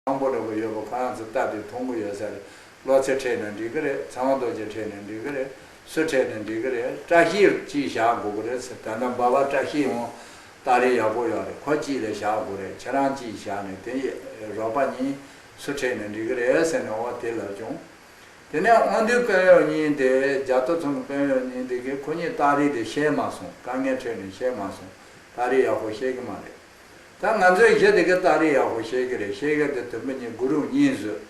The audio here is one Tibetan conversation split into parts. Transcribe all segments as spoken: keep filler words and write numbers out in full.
ཁང་པ་འདྲ་པོ་ཡོད་པ་ཁོ་རང་ཚོ་སྟབས་བདེ་མཐོང་གི་ཡོད་ས་རེད། བློ་ཚེ་ཁྲིད་ནས་འགྲིག་གི་རེད། ཚེ་དབང་རྡོ་རྗེ་ཁྲིད་ནས་འགྲིག་གི་རེད། སུ་ཁྲིད་ནས་འགྲིག་གི་རེད། བཀྲ་ཤིས་གཅིག་བཞག་དགོས་ཀྱི་རེད་ཟེར། ད་ལྟ་འབའ་པ་བཀྲ་ཤིས་ཡང་ཏ་རིག་ཡག་པོ་ཡོད་རེད། ཁོ་གཅིག་ལ་བཞག་དགོས་རེད། ཁྱེད་རང་གཅིག་བཞག་ནས་དེ་ཡི་རོགས་པ་གཉིས་སུ་ཁྲིད་ནས་འགྲིག་གི་རེད་ཟེར་ནས་འོ་དེ་ལབ་བྱུང་། དེ་ནས་དབང་འདུས་དཔོན་གཡོག་གཉིས་དེ་རྒྱ་ཐོ་ཚང་གི་དཔོན་གཡོག་གཉིས་དེ་གིས་ཁོ་གཉིས་ཏ་རིག་དེ་ཤེས་མ་སོང་། དཀའ་ངལ་འཕྲད་ནས་ཤེས་མ་སོང་། ཏ་རིག་ཡག་པོ་ཤེས་ཀྱི་མ་རེད། ད་ང་ཚོའི་གཞི་དེ་ག་ཏ་རིག་ཡག་པོ་ཤེས་ཀྱི་རེད། ཤེས་ཀྱི་དེ་དུམ་བུ་གཉིས་གུ་རུབ་གཉིས་བཟོས།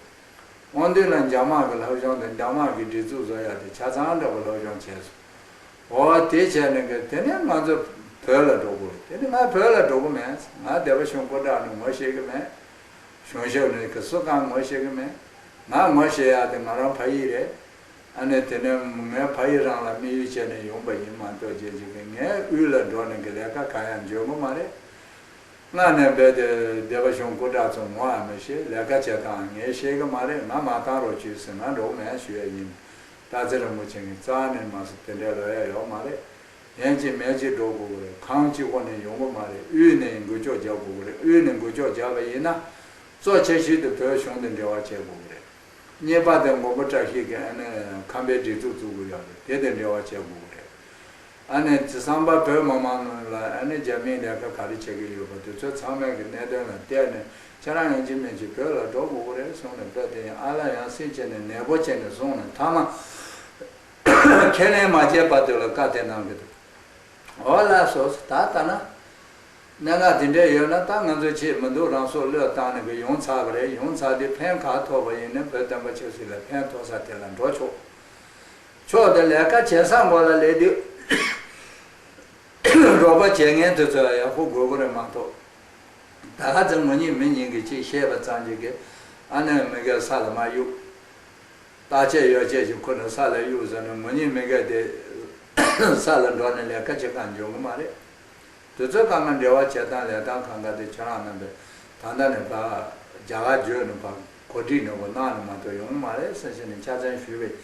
དབང་འདུས་ལ་འཇབ་དམག་གི་སློབ་སྦྱོང་དང་འཇབ་དམག་གི་སྒྲིག་འཛུགས་བཟོ་ཡག་དེ་ཆ་ཚང་འདྲ་པོ་སློབ་སྦྱོང་བྱས་སོང་། འོ་དེ་བྱས་ནས་གི་དེ་ནས་ང་ཚོ་བོད་ལ་འགྲོ་དགོས་རེད། དེ་ནས་ང་བོད་ལ་འགྲོ་གི་མེད། ང་སྡེ་པ་གཞུང་སྐུ་དྲག་ནི་ངོ་ཤེས་ཀྱི་མེད། གཞུང་ཞབས་ནི་གི་སུ་གང་ངོ་ཤེས་ཀྱི་མེད། ང་ངོ་ཤེས་ཡག་དེ་ང་རང་ཕ་ཡུལ་རེད། ཨ་ནི་དེ་ནས་ངའི་ཕ་ཡུལ་རང་ལ་དམིགས་ཡུལ་བྱས་ནས་ཡོང་པ་ཡིན་མ་གཏོགས་རྗེས་ཀྱི་ངའི་དབུས་ལ་འགྲོ་ནས་གི་ལས་ཀ་གང་ཡང་འཇོན་གི་མ་རེད། སྔ་ནས་རྦད་དེ་སྡེ་པ་གཞུང་སྐུ་དྲག་ཚོ་ངོ་ཡང་མི་ཤེས། ལས་ཀ་བྱེད་སྟངས་ངས་ཤེས་གི་མ་རེད། ང་མ་བཏང་རོགས་བྱོས་ཟེར། ང་འགྲོ་གི་མེད་ཞུ་ཡ་ཡིན། སྟག་འཚེར་རིན་པོ་ཆེ་གིས་རྩ་ནས་མ་སུ་དེ་འདྲའི་ལབ་ཡ་ཡོད་མ་རེད། ཡིན་གཅིག་མིན་གཅིག་འགྲོ་དགོས་ཀྱི་རེད། ཁང་གཅིག་པོ་ནས་ཡོང་གི་མ་རེད། དབུས་ནས་འགུལ་སྐྱོད་རྒྱག་དགོས་ཀྱི་རེད། དབུས་ནས་འགུལ་སྐྱོད་རྒྱག་པ་ཡིན་ན་གཙོ་ཆེ་ཤོས་དེ་བོད་གཞུང་དང་འབྲེལ་བ་བྱེད་དགོས་ཀྱི་རེད། གཉིས་པ་དེ་མགོན་པོ་བཀྲ་ཤིས་ཀྱིས་ཨ་ནི་ཁམས་པའི་སྒྲིག་འཛུགས་བཙུགས་ཀྱི་ཡོད་རེད། དེ་དང་འབྲེལ་བ་བྱེད་དགོས་ཀྱི་རེད། ཨ་ནི་གསུམ་པ་བོད་མི་མང་ལ་ཨ་ནི་རྒྱ་མིས་ལས་ཀ་ག་རེ་བྱེད་ཀྱི་ཡོད་པ་དེ་ཚོ་ཚང་མའི་གི་གནད་དོན་ལ་བལྟས་ནས་ཁྱེད་རང་ཡིན་གཅིག་མིན་གཅིག་བོད་ལ་འགྲོ་དགོས་ཀྱི་རེད་གསུངས་ནས་བོད་དེ་ཡང་ཨ་ལ་ཡང་སེ་བྱས་ནས་ནན་པོ་བྱས་ནས་བཟུང་ནས་མཐའ་མ་ཁས་ལེན་མ་བྱས་བར་དུ་ལ་བཀའ་དེ་གནང་གི་འདུག་འོ་ལགས་སོ། ད་ལྟ་ན། གནད་འགག་དེ་འདྲ་ཡོད་ན་ད་ང་ཚོ་བྱེད་མི་འདུག་རང་སྲོག་བློས་བཏང་ནས་གི་ཡོང་ཚར་བ་རེད། ཡོང་ཚར་དུས་ཕན་ག་ཐོགས་པ་ཡིན་ན་བོད་བསྟན་པ་ཆབ་སྲིད་ལ་ཕན་ཐོགས་ས་དེ་ལ་འགྲོ་ཆོག་ཆོག་དེ་ལས་ཀ་བྱེད་ས་མགོ་ལ་སླེབས་དུས་རོགས་པ་བྱེད་མཁན་དེ་ཚོ་ཡག་པོ་དགོས་ཀྱི་རེད་མ་གཏོགས། ད་ག་ཚོད་ངོ་གཉིས་མི་གཉིས་ཀྱིས་ཅིག་བཤད་པ་ཙམ་གྱིས་གི་ཨ་ནི་མི་སྒེར་ས་ལ་མ་གཡུག་བརྟག་དཔྱད་ཡོ་བྱད་ཀྱི་ཁོ་ན་ས་ལ་གཡུག་ཟེར་ན་ངོ་གཉིས་མི་སྒེར་དེ་ས་ལ་འགྲོ་ནས་ལས་ཀ་བྱེད་གང་འཇོན་གི་མ་རེད། དེ་ཚོའི་སྒང་ག་འབྲེལ་བ་བྱེད་སྟངས་ལས་སྟངས་གང་ག་དེ་ཁྱེད་རང་རྣམ་པས་ད་ལྟ་ནས་ཕར་རྒྱ་གར་བརྒྱུད་ནས་ཕར་གོ་སྒྲིག་ནས་གོ་གནང་ནས་མ་གཏོགས་ཡོང་གི་མ་རེད་ཟེར་བྱས་ནས་ཆ་ཚང་ཞུས་པས།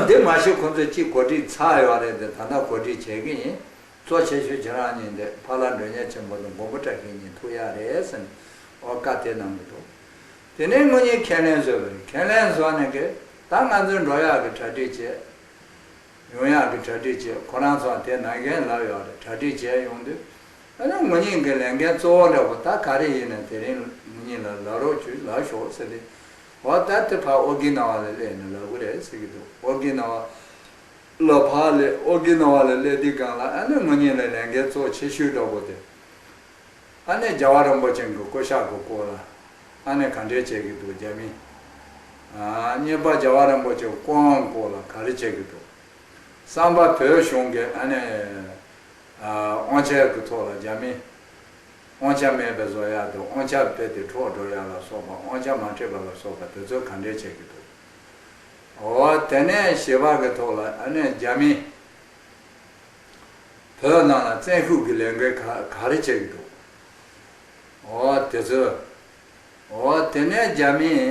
འདི་མ་གཞི་ཁོང་ཚོས་གཅིག་གོ་སྒྲིག་ཚར་ཡོད་རེད་དེ་ད་ལྟ་གོ་སྒྲིག་བྱེད་ཀྱི་ཡིན། གཙོ་ཆེ་ཤོས་ཁྱེད་རང་གཉིས་འདི་ཕ་ལྷ་མགྲོན་གཉེར་ཆེན་པོ་དང་མགོན་པོ་བཀྲ་ཤིས་གཉིས་ཐུག་ཡག་རེད་ཟེར་ནས་ཨོ་བཀའ་དེ་གནང་གི་འདུག་དེ་ནས་ངོ་གཉིས་ཁས་ལེན་བཟོས་པ་རེད། ཁས་ལེན་བཟོས་ནས་གི་ད་ང་ཚོས་འགྲོ་ཡག་གི་གྲ་སྒྲིག་བྱས། ཡོང་ཡག་གི་གྲ་སྒྲིག་བྱས། ཁོ་རང་ཚོ་དེ་ནང་འགན་ལབ་ཡོད་རེད། གྲ་སྒྲིག་བྱས་ཡོང་དུས་ཨ་ནི་ངོ་གཉིས་ཀྱི་ལས་འགན་གཙོ་བོ་འདྲ་པོ་ད་ག་རེ་ཡིན་ན་དེ་རིང་ངོ་གཉིས་ལ་ལབ་རོགས་བྱོས་ལབ་ཤོག་ཟེར་ཏེ། འོ་ད་དེ་ཕར་ཨོ་ཀི་ན་ཝ་ལ་སླེབས་ནས་ལབ་གི་རེད་ཟེར་གི་འདུག་ཨོ་ཀི་ན་ཝ་ལ་ཕར་སླེབས། ཨོ་ཀི་ན་ཝ་ལ་སླེབས་དུས་སྒང་ལ་ཨ་ནི་ངོ་གཉིས་ལ་ལས་འགན་གཙོ་ཆེ་ཤོས་འདྲ་པོ་དེ། ཨ་ནི་རྒྱལ་བ་རིན་པོ་ཆེ་གི་སྐུ་ཞབས་ཀྱི་སྐོར་ལ་ཨ་ནི་ག་འདྲས་བྱེད་ཀྱི་འདུག་རྒྱ་མི། ཨ་གཉིས་པ་རྒྱལ་བ་རིན་པོ་ཆེ་སྐུ་དབང་སྐོར་ལ་ག་རེ་བྱེད་ཀྱི་འདུག་གསུམ་པ་བོད་གཞུང་གི་ཨ་ནི་ཨ་དབང་ཆ་གི་ཐོག་ལ་རྒྱ་མི་དབང་ཆ་མེད་པའི་བཟོ་ཡག་དང་དབང་ཆ་རྦད་དེ་འཕྲོག་འགྲོ་ཡག་ལ་སོགས་པ་དབང་ཆ་མ་སྤྲད་པ་ལ་སོགས་པ་དེ་ཚོ་ག་འདྲས་བྱེད་ཀྱི་འདུག་འོ་དེ་ནས་བཞི་པ་གི་ཐོག་ལ་ཨ་ནི་རྒྱ་མི། བོད་ནང་ལ་བཙན་ཤུགས་ཀྱི་ལས་འགུལ་ག་ག་རེ་བྱེད་ཀྱི་འདུག་འོ་དེ་ཚོ། འོ་དེ་ནས་རྒྱ་མི།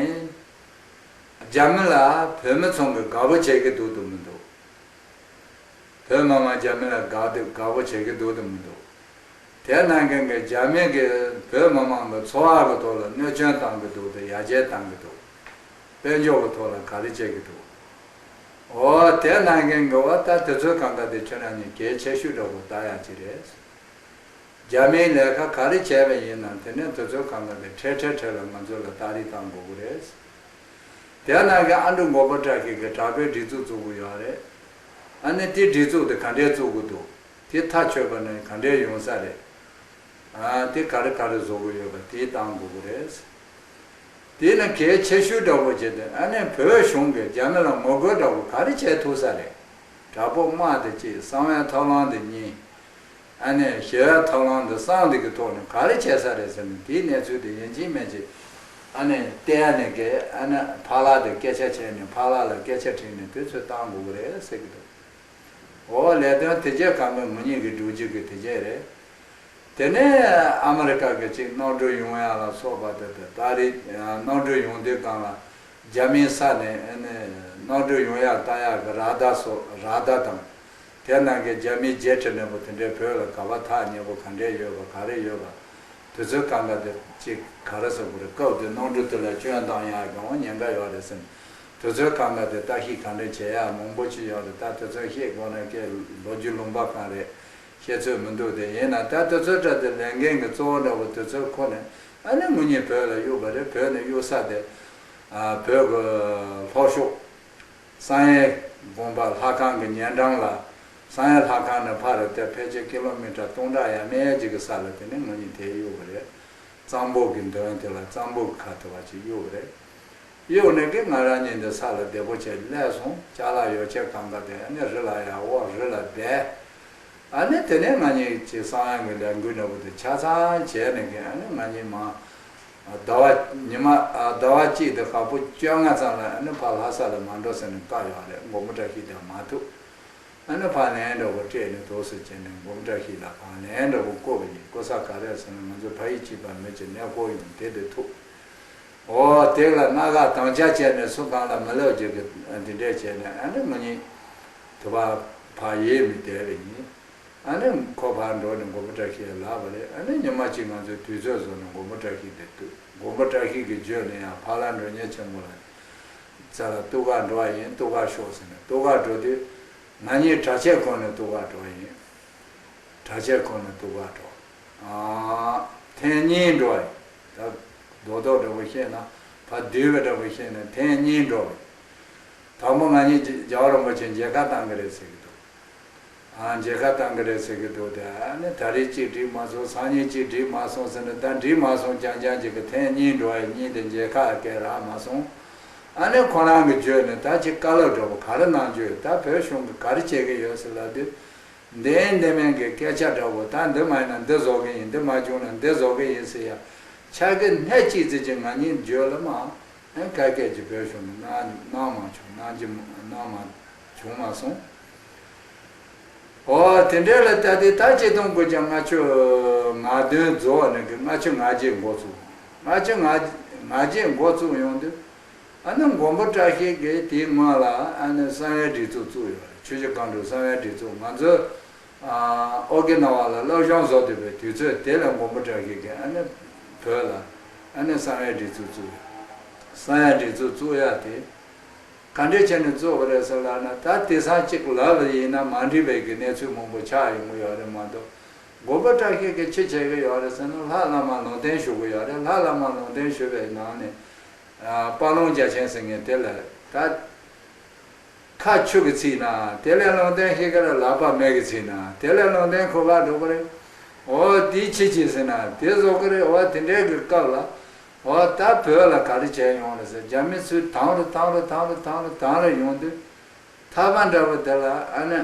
རྒྱ་མི་ལ་བོད་མི་ཚང་གི་དགའ་པོ་བྱེད་ཀྱི་འདུག་འདུག་མི་འདུག་བོད་མི་མང་རྒྱ་མི་ལ་དགའ་འདུག་དགའ་པོ་བྱེད་ཀྱི་འདུག་འདུག་མི་འདུག་དེ་ནང་བཞིན་གྱི་རྒྱ་མི་གིས་བོད་མི་མང་གི་འཚོ་བ་གི་ཐོག་ལ་གནོད་སྐྱོན་བཏང་གི་འདུག་དང་ཡར་རྒྱས་བཏང་གི་འདུག་དཔལ་འབྱོར་གི་ཐོག་ལ་ག་རེ་བྱེད་ཀྱི་འདུག་འོ་དེ་ནང་བཞིན་གྱི་འོ་ད་དེ་ཚོའི་སྒང་ག་དེ་ཁྱོད་རང་གཉིས་གལ་ཆེ་ཤོས་འདྲ་པོ་ལྟ་ཡག་ཅིག་རེད། རྒྱ་མིའི་ལས་ཀ་ག་རེ་བྱས་པ་ཡིན་ནའང་དེ་ནས་དེ་ཚོའི་སྒང་ག་དེ་འཕྲལ་འཕྲལ་འཕྲལ་ལ་ང་ཚོ་ལ་ལྟ་རེས་བཏང་དགོས་ཀྱི་རེད། དེ་ནང་བཞིན་ཨ་འབྲུག་མགོན་པོ་བཀྲ་ཤིས་ཀྱིས་དྲག་པོའི་སྒྲིག་འཛུགས་བཙུགས་ཀྱི་ཡོད་རེད། ཨ་ནི་དེ་སྒྲིག་འཛུགས་དེ་ག་འདྲས་བཙུགས་ཀྱི་འདུག་དེ་མཐའ་ཆོད་པ་ནི་ག་འདྲས་ཡོང་ས་རེད། ཨ་དེ་ག་རེ་ག་རེ་བཟོ་གི་ཡོད་པ་དེ་བཏང་དགོས་ཀྱི་རེད། དེ་ནི་གལ་ཆེ་ཤོས་འདྲ་པོ་བྱས་ཏེ་ཨ་ནི་བོད་གཞུང་གིས་རྒྱ་མི་ལ་ངོ་རྒོལ་འདྲ་པོ་ག་རེ་བྱས་ཐུབ་ས་རེད། དྲག་པོ་དམག་དེ་གཅིག་གསང་བའི་ཐབས་ལམ་དེ་གཉིས། ཨ་ནི་ཞི་བའི་ཐབས་ལམ་དེ་གསུམ་དེ་གི་ཐོག་ནས་ག་རེ་བྱས་ས་རེད་ཟེར་ན་དེའི་གནས་ཚུལ་དེ་ཡིན་གཅིག་མིན་གཅིག་ཨ་ནི་བལྟས་ནས་གི་ཨ་ནི་ཕ་ལགས་དེ་སྐད་ཆ་བྱས་ནས་ཕ་ལགས་ལ་སྐད་ཆ་དྲིས་ནས་དུས་ཚོད་བཏང་དགོས་ཀྱི་རེད་ཟེར་གི་འདུག་འོ་ལས་དོན་དེ་རྗེས་གང་གི་མི་ཉིད་ཀྱི་སྒྲུབ་བྱེད་ཀྱི་དེ་རྗེས་རེད། དེ་ནས་ཨ་མི་རི་ཀ་གི་ཅིག་གནམ་གྲུ་ཡོང་ཡག་ལ་སོགས་པ་དེ་དེ་ད་རེས་གནམ་གྲུ་ཡོང་དུས་སྒང་ལ་རྒྱ་མིའི་ས་ནས་ཨ་ནི་གནམ་གྲུ་ཡོང་ཡག་ལྟ་ཡག་གི་ར་ད་སོགས་ར་ད་དང་། དེ་ནང་གི་རྒྱ་མིའི་ཇེ་ཊི་ནང་པོ་དེ་འདྲའི་བོད་ལ་ག་པར་ཐག་ཉེ་པོ་ག་འདྲས་ཡོད་པ་ག་རེ་ཡོད་པ། དུས་ཚོད་སྐབས་འགའ་དེ་ཅིག་ག་རེ་ཟེར་དགོས་རེད། སྐབས་དེ་ནོར་འཁྲུལ་དེ་ལ་སྐྱོན་བཏང་ཡག་གི་འོ་ཉེན་ཁ་ཡོད་རེད་ཟེར་ནས། དུས་ཚོད་སྐབས་འགའ་དེ་བརྟག་ཞིབ་ག་འདྲ་བྱེད་ཡག་མང་པོ་ཅིག་ཡོད་རེད། ད་དུས་ཚོད་ཤེས་དགོས་ན་ཀྱེ་ལོ་རྒྱུས་ལུང་པ་གང་རེད། བཤད་ཚོད་མི་འདུག་དེ་ཡིན་ན་ད་དུས་ཚོད་སྐབས་དེ་ལས་འགན་གྱི་གཙོ་བོ་འདྲ་བོ་དུས་ཚོད་ཁོ་ནས་ཨ་ནི་ངུ་གཉིས་བོད་ལ་གཡུགས་པ་རེད། བོད་ནས་གཡུགས་ས་དེ་ཨ་བོད་ཀྱི་ལྷོ་ཕྱོགས། བསམ་ཡས་དགོན་པ་ལྷ་ཁང་གི་ཉེ་འགྲམ་ལ། བསམ་ཡས་ལྷ་ཁང་ནས་ཕར་དེ་ཕལ་ཆེར་ཀི་ལོ་མི་ཊར་སྟོང་ཕྲག་ཡས་མས་ཅིག་གི་ས་ལ་དེ་ནས་ང་གཉིས་དེར་གཡུགས་པ་རེད། གཙང་པོ་གི་མདུན་དེ་ལ་གཙང་པོ་གི་ཁ་ཐུག་པ་ཅིག་གཡུགས་པ་རེད། གཡུགས་ནས་ཀྱི་ང་རང་གཉིས་འདི་ས་ལ་བདེ་པོ་བྱས་སླེབས་སོང་། ཅ་ལག་ཡོ་བྱད་གང་ག་དེ་ནས་རི་ལ་ཡར་འོག་རི་ལ་བསྡད། ཨ་ནི་དེ་ནས་ང་གཉིས་ཀྱི་བསམ་ཡས་ཀྱི་ལས་འགུལ་འདྲ་བོ་དེ་ཆ་ཚང་བྱས་ནས་ཀྱི་ཨ་ནི་ང་གཉིས་མ། ཟླ་བ་ཉི་མ་ཟླ་བ་གཅིག་དང་ཞག་པོ་བཅོ་ལྔ་ཙམ་ལ་ཨ་ནི་ཕར་ལྷ་ས་ལ་མ་འགྲོ་ཟེར་ནས་བཀག་ཡོད་རེད། མགོན་པོ་བཀྲ་ཤིས་དང་མ་ཐུག་ཨ་ནི་ཕར་ལན་འདྲ་བོ་སྤྲད་ནས་འདུག་སེ་བྱས་ནས་མགོན་པོ་བཀྲ་ཤིས་ལ་ཕར་ལན་འདྲ་བོ་བསྐུར་བ་ཡིན། བསྐུར་ས་ག་རེ་ཟེར་ན་ང་ཚོ་ཕ་ཡུལ་གཅིག་པ་མི་གཅིག་གནས་སྐོར་ཡོང་དེ་དེ་ཐུག་འོ་དེ་ལ་སྣ་ཁ་དམ་བཅའ་བྱས་ནས་སུ་གང་ལ་མི་ལབ་རྒྱུ་གི་འདི་འདྲས་བྱས་ནས་ཨ་ནི་ང་གཉིས་དུ་བ་ཕར་ཡེ་མི་བསྡད་པ་ཡིན། ཨ་ནི་ཁོ་ཕར་འགྲོ་ནས་མགོན་པོ་བཀྲ་ཤིས་ལབ་པ་རེད། ཨ་ནི་ཉི་མ་གཅིག་ང་ཚོས་དུས་ཚོད་བཟོས་ནས་མགོན་པོ་བཀྲ་ཤིས་དེ་འདུག་མགོན་པོ་བཀྲ་ཤིས་ཀྱི་བརྒྱུད་ནས་ཡང་ཕ་ལྷ་མགྲོན་གཉེར་ཆེན་པོ་ལ་རྩ་ལ་ཏུ་ག་འགྲོ་བ་ཡིན། ཏུ་ག་ཤོག་ཟེར་ནས་ཏུ་ག་འགྲོ་དུས་ང་གཉིས་གྲྭ་ཆས་གོན་ནས་ཏུ་ག་འགྲོ་བ་ཡིན། གྲྭ་ཆས་གོན་ནས་ཏུ་ག་འགྲོ། ཨ་ཐེངས་གཉིས་འགྲོ་བ་ཡིན། ད་རྡོག་རྡོག་འདྲ་བོ་བཤད་ན་ཕར་བསྡུས་པ་འདྲ་བོ་བཤད་ན་ཐེངས་གཉིས་འགྲོ་བ་ཡིན། དང་པོ་ང་གཉིས་རྒྱལ་བ་རིན་པོ་ཆེ་མཇལ་ཁ་བཏང་གི་རེད་ཟེར་གི་འདུག་ཨ་མཇལ་ཁ་བཏང་གི་རེད་ཟེར་གི་འདུག་དེ་ཨ་ནི་ད་རེས་གཅིག་འགྲིག་མ་སོང་། སང་ཉིན་གཅིག་འགྲིག་མ་སོང་ཟེར་ནས་ད་འགྲིག་མ་སོང་རྐྱང་རྐྱང་གཅིག་གི་ཐེངས་གཉིས་འགྲོ་བ་ཡིན། གཉིས་དེ་མཇལ་ཁ་སྐད་རག་མ་སོང་། ཨ་ནི་ཁོ་རང་གི་བརྗོད་ནས་ད་ཅིག་བཀའ་སློབ་འདྲ་པོ་ག་རེ་གནང་རྒྱུ་ཡོད། ད་བོད་གཞུང་གི་ག་རེ་བྱེད་ཀྱི་ཡོད་ཟེར་ལབ་དུས། འདི་ཡིན་འདི་མིན་གྱི་སྐད་ཆ་འདྲ་པོ། ད་འདི་མ་ཡིན་ན་འདི་བཟོ་གི་ཡིན། འདི་མ་བྱུང་ན་འདི་བཟོ་གི་ཡིན་ཟེར་ཡ། ཆ་གི་སྣེ་གཅིག་ཙམ་གྱིས་ང་གཉིས་བརྗོད་ལ་མ། ཨེ་ག་སྐད་ཀྱི་བོད་གཞུང་ནས་གནང་གནང་མ་བྱུང་། གནང་རྒྱུ་གནང་མ་བྱུང་མ་སོང་། ཨོ་དེ་འདྲའི་ལ་ལྟ་དེ་ད་ཆིག་སྟོང་དགུ་བརྒྱ་ལྔ་བཅུ་ང་བདུན་རྫོགས་ནས་གི་ལྔ་བཅུ་ང་བརྒྱད་འགོ་བཙུགས། ལྔ་བཅུ་ང་ང་བརྒྱད་འགོ་བཙུགས་ཡོང་དུས། ཨ་ནི་མགོན་པོ་བཀྲ་ཤིས་ཀྱིས་དེའི་སྔོན་ལ་ཨ་ནི་གསང་བའི་སྒྲིག་འཛུགས་བཙུགས་ཡོད་རེད། ཆུ་བཞི་སྒང་དྲུག་གསང་བའི་སྒྲིག་འཛུགས། ང་ཚོ་ཨ་ཨོ་ཀི་ན་ཝ་ལ་སློབ་སྦྱོང་བཟོ་སྡོད་པའི་དུས་ཚོད་དེ་ལ་མགོན་པོ་བཀྲ་ཤིས་ཀྱིས་ཨ་ནི་བོད་ལ་ཨ་ནི་གསང་བའི་སྒྲིག་འཛུགས་བཙུགས་ཡོད། གསང་བའི་སྒྲིག་འཛུགས་བཙུགས་ཡ་དེ་ག་འདྲས་བྱས་ནས་བཙུགས་པ་རེད་ཟེར་ལབ་ན། ད་དེང་སང་གཅིག་ལབ་པ་ཡིན་ན་མ་འགྲིག་པའི་གི་གནས་ཚུལ་མང་པོ་ཆགས་ཡོང་གི་ཡོད་རེད་མ་གཏོགས། མགོན་པོ་བཀྲ་ཤིས་ཀྱིས་ཅི་བྱེད་ཀྱི་ཡོད་རེད་ཟེར་ན། ལྷ་བླ་མ་ལུང་བསྟན་ཞུ་གི་ཡོད་རེད། ལྷ་བླ་མ་ལུང་བསྟན་ཞུ་བའི་ནང་ནས་ཨ་དཔལ་ལུང་རྒྱལ་ཆེན་ཟེར་མཁན་དེ་ལ་ད་ཁ་ཆུ་གིས་ཚིག་ན་དེ་ལས་ལུང་བསྟན་ཤེས་ཀྱི་རེད། ལག་པ་མེ་གིས་ཚིག་ན་དེ་ལས་ལུང་བསྟན་ཁོ་ག་འགྲོ་གི་རེད། འོ་དེ་ཅི་བྱེད་ཟེར་ན་དེ་བཟོ་གི་རེད། འོ་དེ་འདྲའི་གི་སྐབས་ལ་འོ་ད་བོད་ལ་ག་རེ་བྱས་ཡོང་རེད་ཟེར། རྒྱ་མི་ཚོས་དང་རུ་དང་རུ་དང་རུ་དང་རུ་དང་རུ་ཡོང་དུས། ཐར་པ་འདྲ་བོ་དེ་ལ་ཨ་ནི་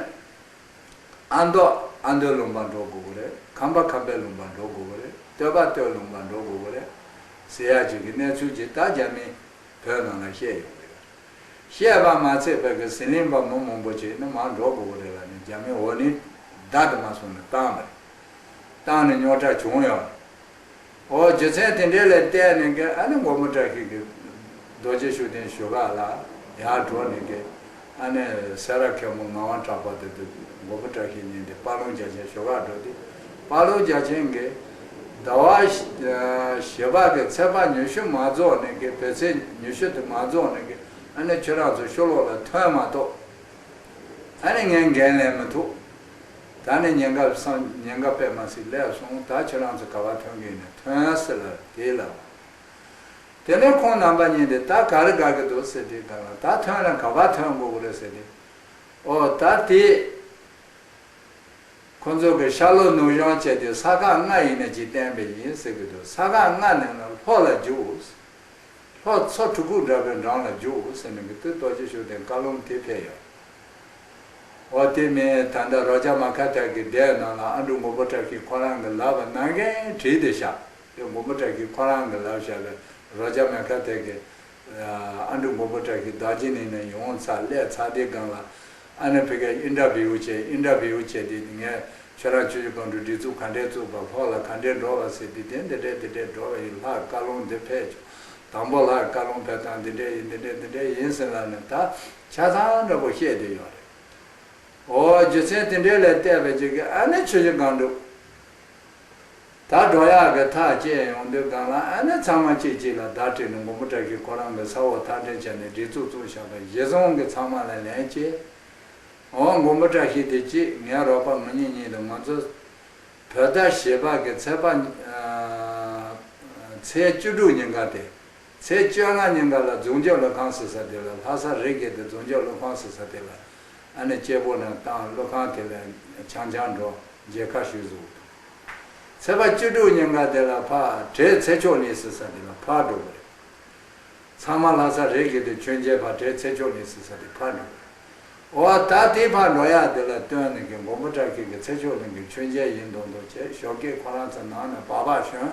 ཨ་མདོ་ཨ་མདོའི་ལུང་པར་འགྲོ་དགོས་ཀྱི་རེད། ཁམས་པ་ཁམས་པའི་ལུང་པར་འགྲོ་དགོས་ཀྱི་རེད། སྟོད་པ་སྟོད་ལུང་པར་འགྲོ་དགོས་ཀྱི་རེད་ཟེར་ཡ་ཅིག་གི་གནས་ཚུལ་ཅིག་ད་རྒྱ་མིས་བོད་ནང་ལ་བཤད་ཡོང་གི་ཡོད་རེད། བཤད་པ་མ་ཚད་པའི་གི་ཟི་ལིང་པ་མི་མང་པོ་ཅིག་ནི་མར་འགྲོ་དགོས་ཀྱི་རེད་ལབ་ནས་རྒྱ་མིས་འོ་ནི་བརྡ་དུ་མ་སོང་ནས་བཏང་བ་རེད། བཏང་ནས་རྙོག་དྲ་བྱུང་ཡོད་རེད། འོ་རྒྱུ་མཚན་དེ་འདྲའི་ལ་བལྟས་ནས་ཀྱི་ཨ་ནི་མགོན་པོ་བཀྲ་ཤིས་ཀྱིས་རྡོ་རྗེ་ཤུགས་ལྡན་ཞུ་ག་ལ་ཡར་འགྲོ་ནས་ཀྱི་ཨ་ནི་སེ་ར་མཁན་པོ་ངག་དབང་གྲགས་པ་དེ་དུ་མགོན་པོ་བཀྲ་ཤིས་ཉིད་དེ་དཔལ་ལུང་རྒྱལ་ཆེན་ཞུ་ག་འགྲོ་དུས། དཔལ་ལུང་རྒྱལ་ཆེན་གྱིས་ཟླ་བ་བཞི་པ་གི་ཚེས་པ་ཉི་ཤུ་མ་རྫོགས་ནས་ཀྱི་བོད་ཚེས་ཉི་ཤུ་དེ་མ་རྫོགས་ནས་ཀྱི་ཨ་ནི་ཁྱོད་རང་ཚོ་ཕྱི་ལོགས་ལ་ཐོན་མ་གཏོགས། ཨ་ནི་ངས་འགན་ལེན་མི་ཐུབ། ད་ནི་ཉེན་ཁ་སང་ཉེན་ཁ་དཔེ་མ་སྲིད་སླེབས་སོང་། ད་ཁྱེད་རང་ཚོ་ག་པར་ཐོན་གི་ཡིན་ན་ཐོན་ཟེར་ལབ་དེ་ལབ། དེ་ནས་ཁོང་རྣམ་པ་གཉིས་དེ་ད་ག་རེ་དགའ་གི་འདུག་ཟེར་དུས་གང་ལ་ད་ཐོན་ན་ག་པར་ཐོན་དགོས་གི་རེད་ཟེར་དུས། ཨོ་ད་དེ་ཁོང་ཚོ་གི་ཤར་ལྷོ་ནུབ་བྱང་བྱས་ཏེ་ས་ཁག་ལྔ་ཡིན་ན་ཅིག་བསྟན་པ་ཡིན་ཟེར་གི་འདུག་ས་ཁག་ལྔ་ནས་ན་ལྷོ་ལ་རྒྱུགས། ལྷོ་མཚོ་གྲི་གུ་འདྲ་བའི་འགྲམ་ལ་རྒྱུགས་ཟེར་ནས་གི་དུས་རྡོ་རྗེ་ཤུགས་ལྡན་བཀའ་ལུང་དེ་ཕེབས་ཡོད། འོ་དེ་མིན་ད་ལྟ་རོ་ཇ་མ་ཁ་ཐེག་གི་སྡེ་ནང་ལ་ཨ་འབྲུག་མགོན་པོ་བཀྲ་ཤིས་ཁོ་རང་གི་ལབ་པ་ནང་བཞིན་བྲིས་ཏེ་བཞག་དེ་མགོན་པོ་བཀྲ་ཤིས་ཁོ་རང་གི་ལབ་བཞག་པའི་རོ་ཇ་མ་ཁ་ཐེག་གི་ཨ་འབྲུག་མགོན་པོ་བཀྲ་ཤིས་རྡོ་རྗེ་གླིང་ནས་ཡོང་ཚར་སླེབས་ཚར་དེ་སྒང་ལ། ཨ་ནི་ཕ་གིར་ཨིན་ཊར་བིའུ་བྱས། ཨིན་ཊར་བིའུ་བྱས་ཏེ་ངས་ཁྱོད་རང་ཆུ་བཞི་སྒང་དྲུག་སྒྲིག་འཛུགས་ག་འདྲས་བཙུགས་པ། ལྷོ་ལ་ག་འདྲས་འགྲོ་བ་ཟེར་དུས་དེ་འདི་འདྲས་འདི་འདྲས་འགྲོ་བ་ཡིན། ལྷ་བཀའ་ལུང་འདི་ཕེབས་བྱུང་། དང་པོ་ལྷ་བཀའ་ལུང་ཕེབས་སྟངས་འདི་འདྲས་ཡིན། འདི་འདྲས་འདི་འདྲས་ཡིན་ཟེར་ལབ་ནས་ད་ཆ་ཚང་འདྲ་པོ་བཤད་བསྡད་ཡོད་རེད། འོ་རྒྱུ་མཚན་དེ་འདྲས་ལ་བལྟས་པའི་ཅིག་གི་ཨ་ནི་ཆུ་བཞི་སྒང་དྲུག་ད་འགྲོ་ཡག་གི་ཐག་བཅད་ཡོང་དུས་སྒང་ལ་ཨ་ནི་ཚང་མ་གཅིག་གཅིག་ལ་བརྡ་སྤྲད་ནས་མགོན་པོ་བཀྲ་ཤིས་ཁོ་རང་གི་ས་འོག་མཐའ་འདྲེན་བྱས་ནས་སྒྲིག་འཛུགས་བཙུགས་བཞག་པ་གཞི་བཟུང་གི་ཚང་མ་ལ་ལན་བྱས། འོ་མགོན་པོ་བཀྲ་ཤིས་དེ་གཅིག་ངའི་རོགས་པ་ང་གཉིས་གཉིས་དང་ང་ཚོ་བོད་ཟླ་བཞི་པ་གི་ཚེས་པ་ཨ་ཚེས་བཅུ་དྲུག་ཉིན་ཀ་དེ། ཚེས་བཅོ་ལྔ་ཉིན་ཀ་ལ་རྫོང་རྒྱབ་ཀླུ་ཁང་ཟེར་ས་དེ་ལ། ལྷ་ས་རི་རྒྱལ་དུ་རྫོང་རྒྱབ་ཀླུ་ཁང་ཟེར་ས་དེ་ལ་ཨ་ནི་སྐྱེ་བོ་རྣམས་བཏང་། ཀླུ་ཁང་དེ་ལ་འཆམ་འཆམ་འགྲོ་མཇལ་ཁ་ཞུས་བཟོ། ཚེས་པ་བཅུ་དྲུག་ཉིན་ཀ་དེ་ལ་ཕར་བྲེ་ཚེ་མཆོག་གླིང་ཟེར་ས་དེ་ལ་ཕར་འགྲོ་བ་རེད། ཚང་མ་ལྷ་ས་རི་རྒྱལ་དུ་མཆོད་མཇལ་ཕར་བྲེ་ཚེ་མཆོག་གླིང་ཟེར་ས་དེ་ཕར་འགྲོ་བ་རེད། འོ་ད་དེ་ཕར་འགྲོ་ཡག་དེ་ལ་བསྟུན་ནས་གི་མགོན་པོ་བཀྲ་ཤིས་ཀྱི་ཚེ་མཆོག་གླིང་གི་མཆོད་མཇལ་ཡིན་མདོག་མདོག་བྱས། ཞོགས་ཀས་ཁོ་རང་ཚོ་ནང་ནས་སྦག་སྦག་ཞོན།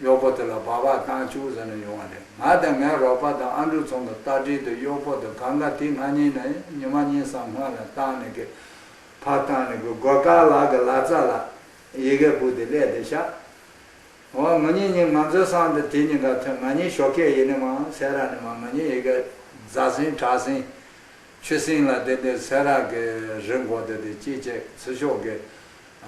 གཡོག་པོ་དེ་ལ་སྦག་སྦག་བཏང་བཅུག་ཟེར་ནས་ཡོང་བ་རེད། ང་དང་ངའི་རོགས་པ་དང་ཨ་འབྲུག་ཚང་གི་རྟ་དྲེལ་དང་གཡོག་པོ་དང་གང་ག་དེ་ང་གཉིས་ནས་ཉི་མ་གཉིས་གསུམ་སྔོན་ལ་བཏང་ནས་གི་ཕར་བཏང་ནས་གི་སྒོ་དཀར་ལ་གི་ལ་རྩ་ལ་ཡི་གེ་སྦུག་དེ་སླེབས་ཏེ་བཞག་འོ་ང་གཉིས་གཉིས་ང་ཚོའི་སང་དེ་དེ་གཉིས་ཀ་ཐོན། ང་གཉིས་ཞོགས་ཀས་ཡིན་ནི་མ་སེ་ར་ནས་མ་ང་གཉིས་ཡི་གེ་རྫ་སེང་བྲག་སེང་ཆུ་སེང་ལ་བསྡད་དེ་སེ་ར་གི་རི་མགོ་དེ་དེ་གཅིག་བྱས། ཚུར་ཕྱོགས་ཀྱི་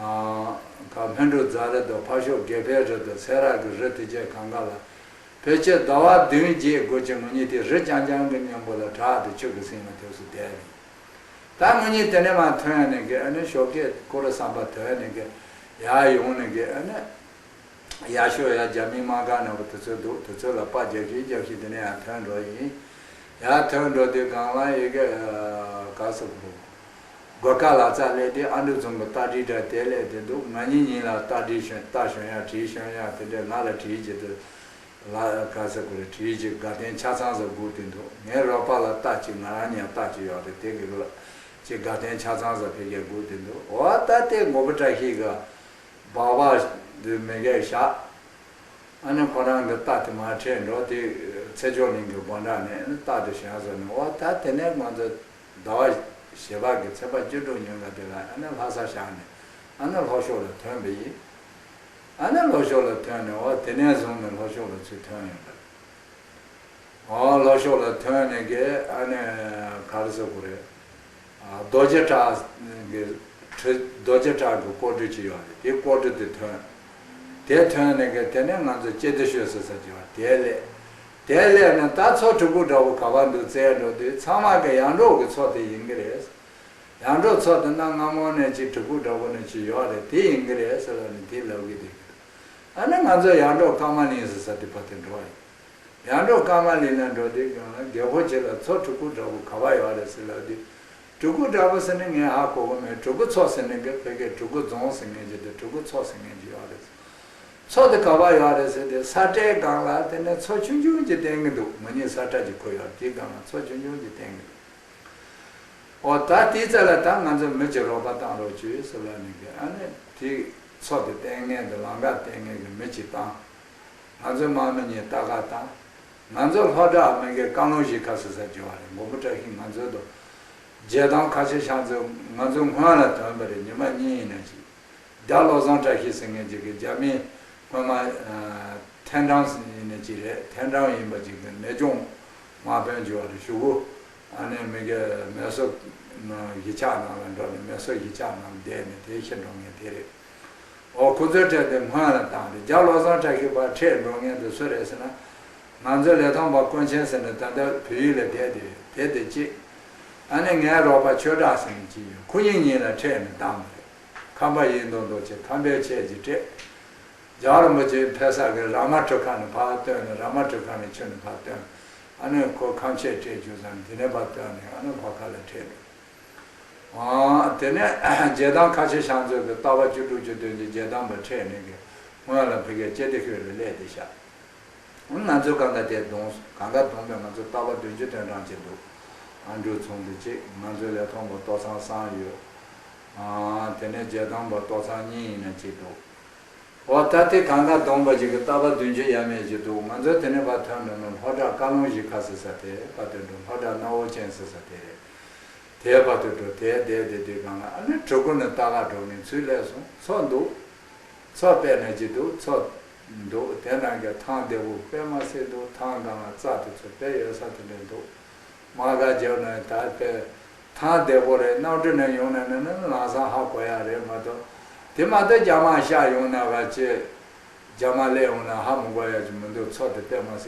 ཨ་ག་སྨིན་དྲུག་རྫ་རི་དང་ཕར་ཕྱོགས་དགེ་འཕེལ་རི་དང་སེ་ར་གི་རི་དེ་བྱས་གང་ག་ལ་ཕལ་ཆེར་ཟླ་བ་བདུན་བརྒྱད་དགུ་ཅིག་ང་གཉིས་དེ་རི་རྐྱང་རྐྱང་གི་མཉམ་པོ་ལ་བྲག་དེ་ཆུ་གི་སེང་ལ་དེ་སུ་བསྡད་ནས། ད་ང་གཉིས་དེ་ནས་མ་ཐོན་ནས་གི་ཨ་ནི་ཞོགས་ཀས་སྐོར་ར་བསམ་པ་ཐོན་ནས་གི་ཡར་ཡོང་ནས་གི་ཨ་ནི། ཡར་ཤོག་ཡར་རྒྱ་མི་དམག་སྒར་ནང་བ་དེ་ཚོ་འདུག་དེ་ཚོ་ལ་པར་རྒྱག་གིན་རྒྱག་གིན་དེ་ནས་ཡར་ཐོན་འགྲོ་ཡིན། ཡར་ཐོན་འགྲོ་དུས་སྒང་ལ་ཡི་གེ་ག་ས་གོ་སྒོ་ཀ་ལ་རྩ་སླེབས་དུས་ཨ་འབྲུག་ཚང་གི་རྟ་དྲེལ་འདྲ་དེ་སླེབས་དེ་འདུག་ང་གཉིས་གཉིས་ལ་རྟ་དྲེལ་ཞོན་རྟ་ཞོན་ཡག་དྲེལ་ཞོན་ཡག་དེ་འདྲས་ང་ལ་དྲེལ་གྱི་དུ་ལ་ག་ས་གོ་རེ་དྲེལ་གྱི་དགའ་ལྡན་ཆ་ཚང་ཟ་སྒུག་དེ་འདུག་ངའི་རོགས་པ་ལ་རྟ་གཅིག་ང་རང་གཉིས་རྟ་གཅིག་ཡོད་རེད། དེ་གི་ལ་གཅིག་དགའ་ལྡན་ཆ་ཚང་ཟ་ཕེབས་ཀྱི་སྒུག་དེ་འདུག་འོ་ད་དེ་མགོན་པོ་བཀྲ་ཤིས་ག་སྦག་སྦག་འདི་མི་གས་བཞག་ཨ་ནི་ཁོ་རང་གི་རྟ་དེ་མར་ཁྲིད་འགྲོ་དེ་ཚེ་མཆོག་གླིང་གི་སྒོ་འགྲམ་ནས་ཨ་ནི་རྟ་དེ་ཞོན་སོང་ནས། འོ་ད་དེ་ནས་ང་ཚོ་ཟླ་བ་བཞི་པ་གི་ཚེས་པ་བཅུ་དྲུག་ཉིན་ཀ་དེ་ལ་ཨ་ནི་ལྷ་ས་བཞག་ནས་ཨ་ནི་ལྷོ་ཕྱོགས་ལ་ཐོན་པ་ཡིན། ཨ་ནི་ལྷོ་ཕྱོགས་ལ་ཐོན་ནས་འོ་དེ་ནས་བཟུང་ནས་ལྷོ་ཕྱོགས་ལ་ཚུར་ཐོན་ཡོང་པ་རེད། ཨོ་ལྷོ་ཕྱོགས་ལ་ཐོན་ནས་གི་ཨ་ནི་ག་རེ་ཟེར་དགོས་རེད། ཨ་རྡོ་རྗེ་བྲག་གི་ཁྲི་རྡོ་རྗེ་བྲག་གི་ཀོ་གྲུ་ཅིག་ཡོད་རེད། དེ་ཀོ་གྲུ་དེ་ཐོན། དེ་ཐོན་ནས་གི་དེ་ནས་ང་ཚོ་ལྕེ་བདེ་ཤོད་ཟེར་ས་ཅིག་ཡོད་རེད། དེ་སླེབས། དེ་སླེབས་ནས་ད་མཚོ་གྲུ་གུ་འདྲ་བོ་ག་པར་འདུག་བཙལ་འགྲོ་དུས་ཚང་མ་གི་ཡར་འབྲོག་གི་མཚོ་དེ་ཡིན་གི་རེད། ཡར་འབྲོག་མཚོ་དེ་ན་སྔ་མོ་ནས་ཅིག་གྲུ་གུ་འདྲ་བོ་ནས་ཅིག་ཡོད་རེད། དེ་ཡིན་གི་རེད་ཟེར་ལབ་ནས་དེ་ལབ་གི་འདུག་ཨ་ནི་ང་ཚོ་ཡར་འབྲོག་ཀརྨ་གླིང་ཟེར་ས་དེ་བར་དུ་འགྲོ་བ་ཡིན། ཡར་འབྲོག་ཀརྨ་གླིང་ན་འགྲོ་དུས་སྒང་ལ་རྒད་པོ་ཅིག་ལ་མཚོ་གྲུ་གུ་འདྲ་བོ་ག་པར་ཡོད་རེད་ཟེར་ལབ་དུས། གྲུ་གུ་འདྲ་བོ་ཟེར་ནས་ངས་ཧ་གོ་གི་མེད། གྲུ་གུ་མཚོ་ཟེར་ནས་གི་ཕ་གིར་གྲུ་གུ་རྫོང་ཟེར་མཁན་ཅིག་དང་གྲུ་གུ་མཚོ་ཟེར་མཁན་ཅིག་ཡོད་རེད། མཚོ་དེ་ག་པར་ཡོད་རེད་ཟེར་དུས་ས་ཁྲའི་སྒང་ལ་དེ་ནས་མཚོ་ཆུང་ཆུང་ཅིག་བསྟན་གི་འདུག་ང་གཉིས་ས་ཁྲ་ཅིག་འཁུར་ཡོད་རེད། དེའི་སྒང་ལ་མཚོ་ཆུང་ཆུང་ཅིག་བསྟན་གི་འདུག་འོ་ད་དེའི་རྩ་ལ་ད་ང་ཚོ་མི་གཅིག་རོགས་པ་བཏང་རོགས་བྱོས་ཟེར་ལབ་ནས་གི་ཨ་ནི་དེ་མཚོ་དེ་བསྟན་མཁན་དེ་ལམ་ཁ་བསྟན་མཁན་གི་མི་གཅིག་བཏང་། ང་ཚོའི་དམག་མི་གཉིས་ལྟ་ག་བཏང་། ང་ཚོ་ལྷོ་བྲག་མི་གི་བཀའ་ལུང་གཞིས་ཁ་ཟེར་ས་བྱོས་པ་རེད། མགོན་པོ་བཀྲ་ཤིས་ང་ཚོའི་དོ། རྗེ་དམ་ཁ་ཆེ་ཤང་ཚོ་ང་ཚོ་སྔོན་ལ་ཐོན་པ་རེད། ཉི་མ་གཉིས་ཡིན་ན་ཅིག་རྒྱ་བློ་བཟང་བཀྲ་ཤིས་ཟེར་མཁན་ཅིག་གིས་རྒྱ་མི་སྔོན་མ་ཐན་ཀྲང་ཡིན་ན་ཅིག་རེད། ཐན་ཀྲང་ཡིན་པ་ཅིག་གི་ནད་སྦྱོང་དམག་དཔོན་བྱོས་པ་རེད། གཞུག་གུ་ཨ་ནི་མི་གི་མེ་སོར་གཞིས་ཆགས་ནང་ལ་འགྲོ་ནས་མེ་སོར་གཞིས་ཆགས་ནང་བསྡད་ནས་དེ་ཤི་འགྲོ་མཁན་དེ་རེད། འོ་ཁོ་ཚོའི་གྲས་དེ་སྔོན་ལ་བཏང་རེད། རྒྱ་བློ་བཟང་བཀྲ་ཤིས་ཕར་ཁྲིད་འགྲོ་མཁན་དེ་སུ་རེད་ཟེར་ན། ང་ཚོའི་ལས་ཐོག་པ་དཀོན་ཆེན་ཟེར་ནས་ད་ལྟ་བོད་ཡིག་ལ་བསྡད་དེ་རེད། དེ་དེ་གཅིག་ཨ་ནི་ངའི་རོགས་པ་ཆོས་གྲགས་ཟེར་ནས་གཅིག་ཡོད། ཁོ་གཉིས་གཉིས་ལ་ཁྲིད་ནས་བཏང་བ་རེད། ཁམས་པ་ཡིན་མདོག་མདོག་བྱས་ཁམས་པའི་ཆས་ཀྱིས་ཁྲིད། རྒྱལ་བ་རིན་པོ་ཆེ་ཕེབས་ས་གི་ར་མ་གྲུ་ཁ་ནས་ཕར་བཏོན་ནས་ར་མ་གྲུ་ཁ་ནས་ཁྱོན་ནས་ཕར་བཏོན། ཨ་ནི་ཁོ་ཁམས་ཆས་སྤྲད་རྒྱུ་ཙམ་དེ་ནས་ཕར་བཏོན་ནས་ཨ་ནི་ཕར་ཁ་ལ་ཁྲིད་འགྲོ། ཨ། དེ་ནས་རྗེ་དམ་ཁ་ཆེ་ཤང་ཚོ་གི་རྟ་པ་བཅུ་དྲུག་ཅུ་བདུན་ཅུ་རྗེ་དམ་པ་ཁྲིད་ནས་གི་སྔོན་ལ་ཕ་གིར་ལྕེ་བདེ་ཤོད་ལ་སླེབས་ཏེ་བཞག་ང་ཚོ་གང་ག་དེ་བསྡོམས་གང་ག་བསྡོམས་པས་ང་ཚོ་རྟ་པ་བདུན་ཅུ་དོན་གྲངས་ཅིག་འདུག་ཨ་འབྲུག་ཚང་དེ་གཅིག་ང་ཚོའི་ལས་ཐོག་པ་ཏོག་ཚང་བསམ་ཡོད། ཨ། དེ་ནས་རྗེ་དམ་པ་ཏོག་ཚང་གཉིས་ཡིན་ན་གཅིག་འདུག་འོ་ད་དེ་གང་ག་བསྡོམས་པ་ཅིག་གི་རྟ་པ་བདུན་ཅུ་ཡས་མས་ཅིག་འདུག་ང་ཚོ་དེ་ནས་ཕར་ཐོན་འགྲོ་ན་ལྷོ་བྲག་བཀའ་ལུང་གཞིས་ཁ་ཟེར་ས་དེ་ཕར་ཐོན་འགྲོ། ལྷོ་བྲག་སྣ་བོ་ཅན་ཟེར་ས་དེ་རེད། དེའི་བར་དུ་འགྲོ། དེའི་བསྡད་དེ་དུས་སྒང་ལ་ཨ་ནི་གྲུ་གུ་ནས་ལྟ་ག་འགྲོ་ནས་ཚུར་སླེབས་སོང་། མཚོ་འདུག་མཚོ་དཔེ་ན་ཅིག་འདུག་མཚོ་འདུག་དེ་ནང་གི་ཐང་བདེ་པོ་དཔེ་མ་སྲིད་འདུག་ཐང་སྒང་ལ་རྩྭ་དེ་ཚོ་དཔེ་ཡོད་ས་དེ་འདྲ་འདུག་དམག་སྒར་རྒྱབ་ན་ད་དཔེ་ཐང་བདེ་པོ་རེད། གནམ་གྲུ་ནས་ཡོང་ན་ནི་ནི་ལམ་སང་ཧ་གོ་ཡག་རེད་མ་གཏོགས། དེ་མ་གཏོགས་རྒྱ་མ་ཤར་ཡོང་ན་ག་ཅི། རྒྱ་མ་སླེབས་ཡོང་ན་ཧ་མི་གོ་ཡ་ཅིག་མི་འདུག་མཚོ་དེ་དཔེ་མ་